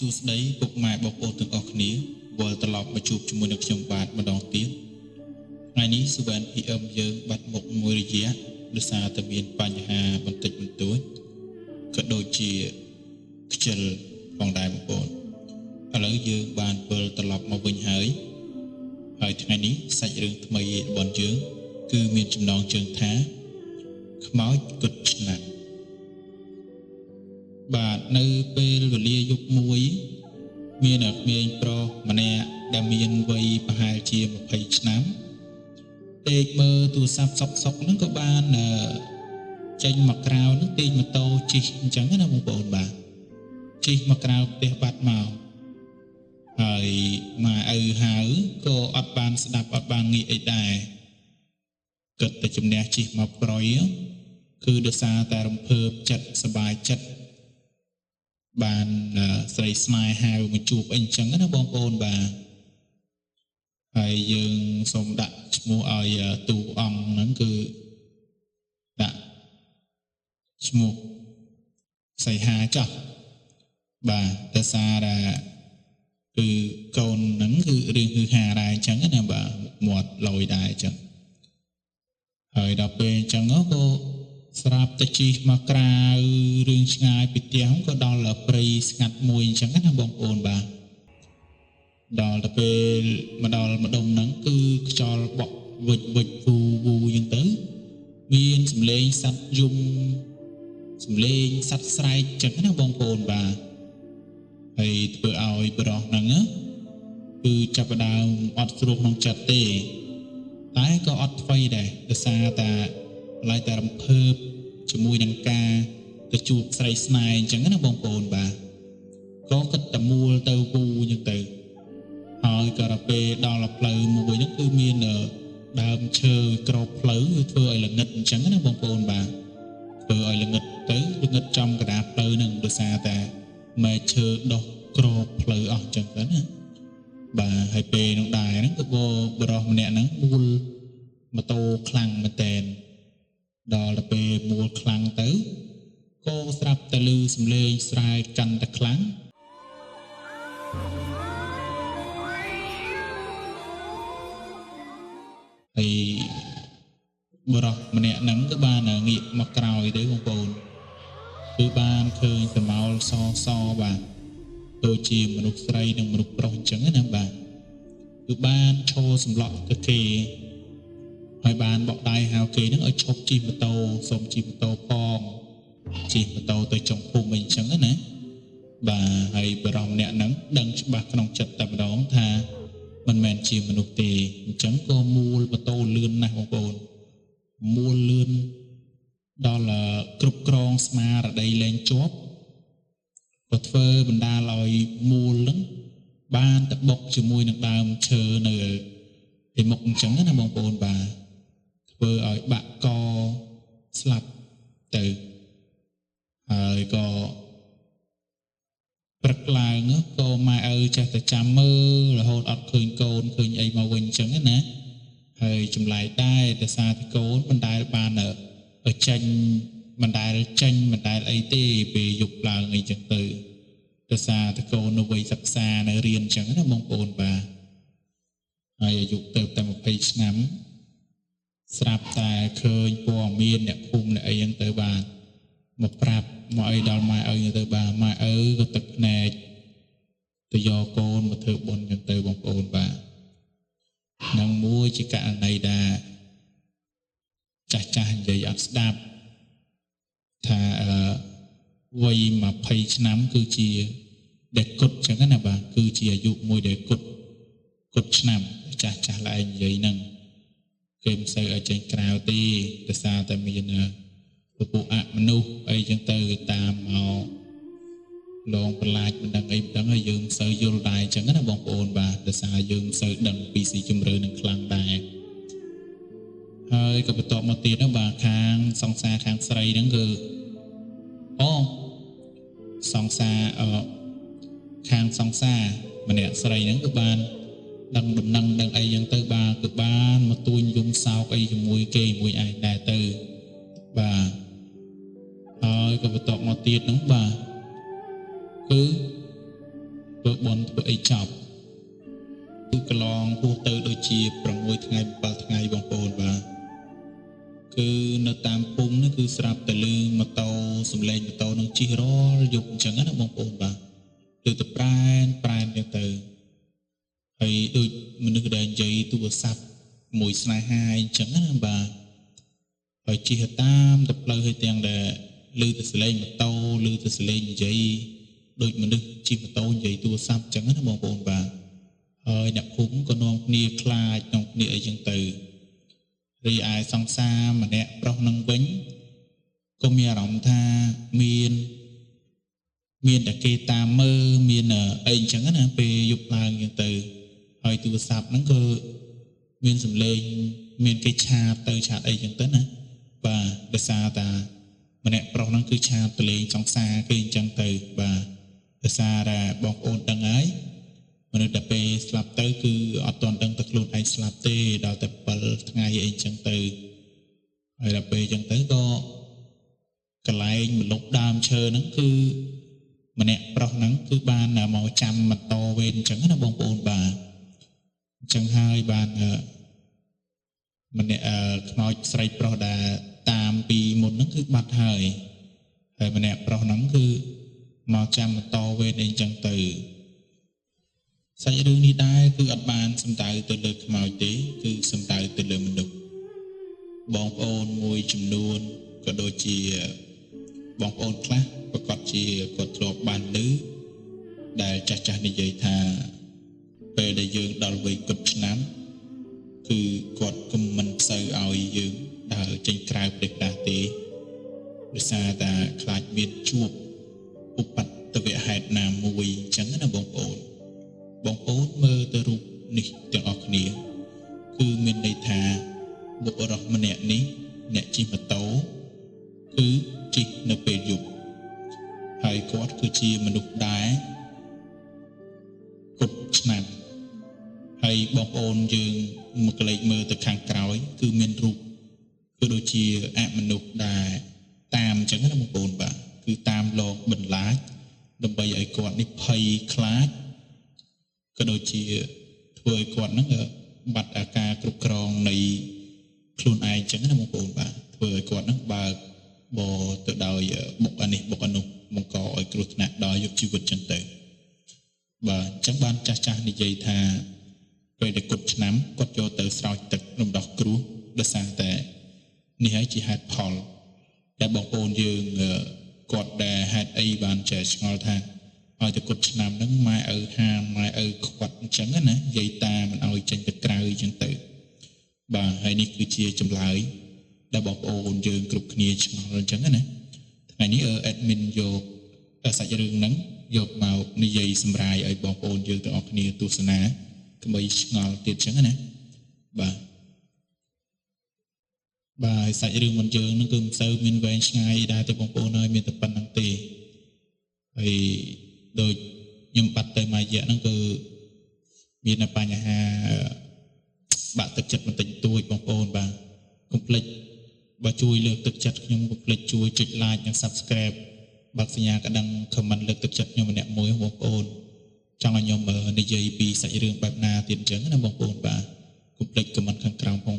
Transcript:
សួស្តីពុកម៉ែបងប្អូនទាំងអស់គ្នាវិលត្រឡប់មកជួបជាមួយនឹងខ្ញុំបាទម្ដងទៀតថ្ងៃនេះ 7PM យើងបាត់មុខមួយរយៈដោយសារតែមានបញ្ហាបន្តិចបន្តួចក៏ដូចជាខ្ជិលផងដែរបងប្អូនឥឡូវយើងបានវិលត្រឡប់មកវិញហើយហើយថ្ងៃនេះសាច់រឿងថ្មីរបស់យើងគឺមានចំណងជើងថាខ្មោចគិតឆ្នាំបាទនៅពេលវេលាយប់មួយមានក្មេងប្រុសម្នាក់ដែលមានវ័យប្រហែលជា20ឆ្នាំទេកមើលទូរស័ព្ទសុកសុកហ្នឹងក៏បានចេញមកក្រៅហ្នឹងទាញម៉ូតូជិះអញ្ចឹងណាបងប្អូនបាទជិះមកក្រៅផ្ទះបាត់មកហើយម៉ែឪហៅក៏អត់បានស្ដាប់អត់បានងាកអីដែរគិតតែជំនះជិះមកប្រយគឺដោយសារតែរំភើបចិត្តសប្បាយចិត្តបានស្រីស្នេហាមកជួបអីអញ្ចឹងណាបងប្អូនបាទហើយយើងសូមដាក់ឈ្មោះឲ្យទូអង្គហ្នឹងគឺដាក់ឈ្មោះសីហាចោះបាទដោយសារតែគឺកូនហ្នឹងគឺរឿងហឺហាដែរអញ្ចឹងណាបាទមាត់លយដែរអញ្ចឹងហើយដល់ពេលអញ្ចឹងក៏ស្រាប់តែជិះមកក្រៅរឿងឆ្ងាយពីផ្ទះក៏ដល់ព្រៃស្ងាត់មួយអញ្ចឹងណាបងប្អូនបាទដល់ទៅពេលមកដល់ម្ដុំហ្នឹងគឺខ្យល់បក់វិចវិចវូវូអញ្ចឹងទៅមានសំឡេងសត្វយំសំឡេងសត្វស្រែកអញ្ចឹងណាបងប្អូនបាទហើយធ្វើឲ្យប្រុសហ្នឹងគឺចាប់ផ្ដើមអត់ស្រួលក្នុងចិត្តទេតែក៏អត់ថ្វីដែរដោយសារតែឡើយតែរំភើបជាមួយនឹងការទៅជួបស្រីស្នេហ៍អញ្ចឹងណាបងប្អូនបាទក៏គិតតែមូលទៅវូអញ្ចឹងទៅហើយក៏ដល់ពេលដល់ផ្លូវមួយហ្នឹងគឺមានដើមឈើក្របផ្លូវវាធ្វើឲ្យល្ងិតអញ្ចឹងណាបងប្អូនបាទធ្វើឲ្យល្ងិតទៅល្ងិតចំកណ្ដាលផ្លូវហ្នឹងដោយសារតែមែកឈើដុះក្របផ្លូវអស់អញ្ចឹងទៅណាបាទហើយពេលនោះដែរហ្នឹងក៏បរិសម្នាក់ហ្នឹងមូលម៉ូតូខ្លាំងមែនតែនដល់ទៅពេលមូលខ្លាំងទៅក៏ស្រាប់តែឮសំឡេងស្រែកកាន់តែខ្លាំងហើយបរិសម្នាក់ហ្នឹងក៏បានងាកមកក្រោយទៅបងប្អូនគឺបានឃើញស្រមោលសសបាទដូចជាមនុស្សស្រីនិងមនុស្សប្រុសអញ្ចឹងណាបាទគឺបានឈរសម្លក់ទៅគេហើយបានបកដៃហៅគេហ្នឹងឲ្យឈប់ជិះម៉ូតូសូមជិះម៉ូតូផងជិះម៉ូតូទៅចុងភូមិអីអញ្ចឹងណាបាទហើយបរិសម្នាក់ហ្នឹងដឹងច្បាស់ក្នុងចិត្តតែម្ដងថាមិនមែនជាមនុស្សទេអញ្ចឹងក៏មូលម៉ូតូលឿនណាស់បងប្អូនមូលលឿនដល់គ្រប់គ្រងស្មារតីលែងជាប់ក៏ធ្វើបណ្ដាលឲ្យមូលហ្នឹងបានទៅបុកជាមួយនឹងដើមឈើនៅពីមុខអញ្ចឹងណាបងប្អូនបាទធ្វើឲ្យបាក់កស្លាប់ទៅហើយក៏ព្រឹកឡើងក៏ម៉ែឪចេះតែចាំមើលរហូតអត់ឃើញកូនឃើញអីមកវិញអញ្ចឹងណាហើយចម្លែកដែរដោយសារតែកូនមិនដែលបានចេញមិនដែលចេញមិនដែលអីទេពេលយប់ឡើងអីចឹងទៅដោយសារតែកូននៅវ័យសិក្សានៅរៀនអញ្ចឹងណាបងប្អូនបាទហើយអាយុទៅតែ20ឆ្នាំស្រាប់តែឃើញព័ត៌មានអ្នកភូមិអ្នកអីចឹងទៅបាទមកប្រាប់មកអីដល់ម៉ែឪទៅបាទម៉ែឪក៏ទឹកភ្នែកទៅយកកូនមកធ្វើបុណ្យចឹងទៅបងប្អូនបាទនឹងមួយជាករណីដែលចាស់ចាស់និយាយអត់ស្ដាប់ថាវ័យ20ឆ្នាំគឺជាដែលគត់ចឹងណាបាទគឺជាអាយុមួយដែលគត់គត់ឆ្នាំចាស់ចាស់ឡើងនិយាយហ្នឹងគេមិនសូវឲ្យចេញក្រៅទេដោយសារតែមានពពួកអមនុស្សអីចឹងទៅតាមមកលងបន្លាចមិនដឹងអីមិនដឹងហើយយើងមិនសូវយល់ដែរចឹងណាបងប្អូនបាទដោយសារយើងមិនសូវដឹងពីស៊ីជម្រៅនឹងខ្លាំងដែរហើយក៏បន្តមកទៀតហ្នឹងបាទខាងសង្សារខាងស្រីហ្នឹងគឺអូសង្សារខាងសង្សារម្នាក់ស្រីហ្នឹងគឺបានដឹងដំណឹងដឹងអីចឹងទៅបាទគឺបានមកទួញយំសោកអីជាមួយគេមួយឯងដែរទៅបាទហើយក៏បន្តមកទៀតហ្នឹងបាទគឺ អីចប់គឺកន្លងហួសទៅដូចជា6ថ្ងៃ7ថ្ងៃបងប្អូនបាទគឺនៅតាមភូមិនេះគឺស្រាប់តែលឺម៉ូតូសំឡេងម៉ូតូនឹងជិះរាល់យប់អញ្ចឹងណាបងប្អូនបាទគឺទៅប្រែនប្រែនអញ្ចឹងទៅហើយដូចមនុស្សដែលនិយាយទូរស័ព្ទមួយស្នេហាអញ្ចឹងណាបាទហើយជិះតាមទៅផ្លូវហើយទាំងដែលលឺទៅសលេងម៉ូតូលឺទៅសលេងនិយាយដូចមនុស្សជិះម៉ូតូនិយាយទូរស័ព្ទអញ្ចឹងណាបងប្អូនបាទហើយអ្នកភូមិក៏នាំគ្នាខ្លាចនាំគ្នាអីចឹងទៅរីឯសង្សារម្នាក់ប្រុសនឹងវិញក៏មានអារម្មណ៍ថាមានតែគេតាមមើលមានអីអញ្ចឹងណាពេលយប់ឡើងអញ្ចឹងទៅហើយទូរស័ព្ទហ្នឹងគឺមានសំឡេងមានគេឆាតទៅឆាតអីអញ្ចឹងទៅណាបាទដោយសារតាម្នាក់ប្រុសហ្នឹងគឺឆាតទៅលេងសង្សារគេអញ្ចឹងទៅបាទដោយសារតែបងប្អូនដឹងហើយមនុស្សដល់ពេលស្លាប់ទៅគឺអត់ទាន់ដឹងតែខ្លួនឯងស្លាប់ទេដល់តែ7ថ្ងៃអីអញ្ចឹងទៅហើយដល់ពេលអញ្ចឹងទៅក៏កន្លែងម្លប់ដើមឈើហ្នឹងគឺម្នាក់ប្រុសហ្នឹងគឺបានមកចាំបន្តវេនអញ្ចឹងណាបងប្អូនបាទអញ្ចឹងហើយបានម្នាក់ខ្មោចស្រីប្រុសដែលតាមពីមុនហ្នឹងគឺបាត់ហើយហើយម្នាក់ប្រុសហ្នឹងគឺមកចាំបន្តវេនអីអញ្ចឹងទៅសាច់រឿងនេះដែរគឺអត់បានសំដៅទៅលើខ្មោចទេគឺសំដៅទៅលើមនុស្សបងប្អូនមួយចំនួនក៏ដូចជាបងប្អូនខ្លះប្រកាសជាគាត់ធ្លាប់បានឮដែលចាស់ៗនិយាយថាពេលដែលយើងដល់វ័យគត់ឆ្នាំគឺគាត់ក៏មិនសូវឲ្យយើងដើរចេញក្រៅប្រទេសខ្លះទេដោយសារតែខ្លាចមានជួបឧបទ្ទវហេតុណាមួយអញ្ចឹងណាបងប្អូនបងប្អូនមើលទៅរូបនេះទាំងអស់គ្នាគឺមានន័យថាបុរសម្នាក់នេះអ្នកជិះម៉ូតូគឺជិះនៅពេលយប់ហើយគាត់គឺជាមនុស្សដែរគត់ឆ្នាំហើយបងប្អូនយើងមកកលេចមើលទៅខាងក្រោយគឺមានរូបគឺដូចជាអមនុស្សដែលតាមអញ្ចឹងណាបងប្អូនបាទគឺតាមលងបន្លាចដើម្បីឲ្យគាត់នេះភ័យខ្លាចក៏ដូចជាធ្វើឲ្យគាត់ហ្នឹងបាត់អាការគ្រប់គ្រងនៃខ្លួនឯងអញ្ចឹងណាបងប្អូនបាទធ្វើឲ្យគាត់ហ្នឹងបើកបរទៅដោយបុកអានេះបុកអានោះបង្កឲ្យគ្រោះថ្នាក់ដល់យុគជីវិតចឹងទៅបាទអញ្ចឹងបានចាស់ៗនិយាយថាពេលដែលគត់ឆ្នាំគាត់យកទៅស្រោចទឹករំដោះគ្រោះដោយសារតែនេះហើយជាហេតុផលដែលបងប្អូនយើងគាត់ដែលហេតុអីបានចេះឆ្ងល់ថាឲ្យតែគត់ឆ្នាំហ្នឹងម៉ែឪហាមម៉ែឪខ្វាត់អញ្ចឹងណានិយាយតាមិនឲ្យចេញទៅក្រៅអញ្ចឹងទៅបាទហើយនេះគឺជាចម្លើយដែលបងប្អូនយើងគ្រប់គ្នាឆ្ងល់អញ្ចឹងណាថ្ងៃនេះ admin យកសាច់រឿងហ្នឹងយកមកនិយាយសម្រាយឲ្យបងប្អូនយើងទាំងអស់គ្នាទស្សនាកុំឲ្យឆ្ងល់ទៀតអញ្ចឹងណាបាទបាទសាច់រឿងមិនយើងហ្នឹងគឺមិនសូវមានវែងឆ្ងាយដែរទេបងប្អូនហើយមានតែប៉ុណ្្នឹងទេហើយដូចខ្ញុំបាត់ទៅមួយរយៈហ្នឹងគឺមានបញ្ហាបាក់ទឹកចិត្តបន្តិចបន្តួចបងប្អូនបាទកុំភ្លេចបើជួយលើកទឹកចិត្តខ្ញុំកុំភ្លេចជួយចុច like និង Subscribe បើកសញ្ញាកណ្ដឹង comment លើកទឹកចិត្តខ្ញុំម្នាក់មួយបងប្អូនចង់ឲ្យខ្ញុំនិយាយពីសាច់រឿងបែបណាទៀតអញ្ចឹងណាបងប្អូនបាទកុំភ្លេច comment ខាងក្រោមផង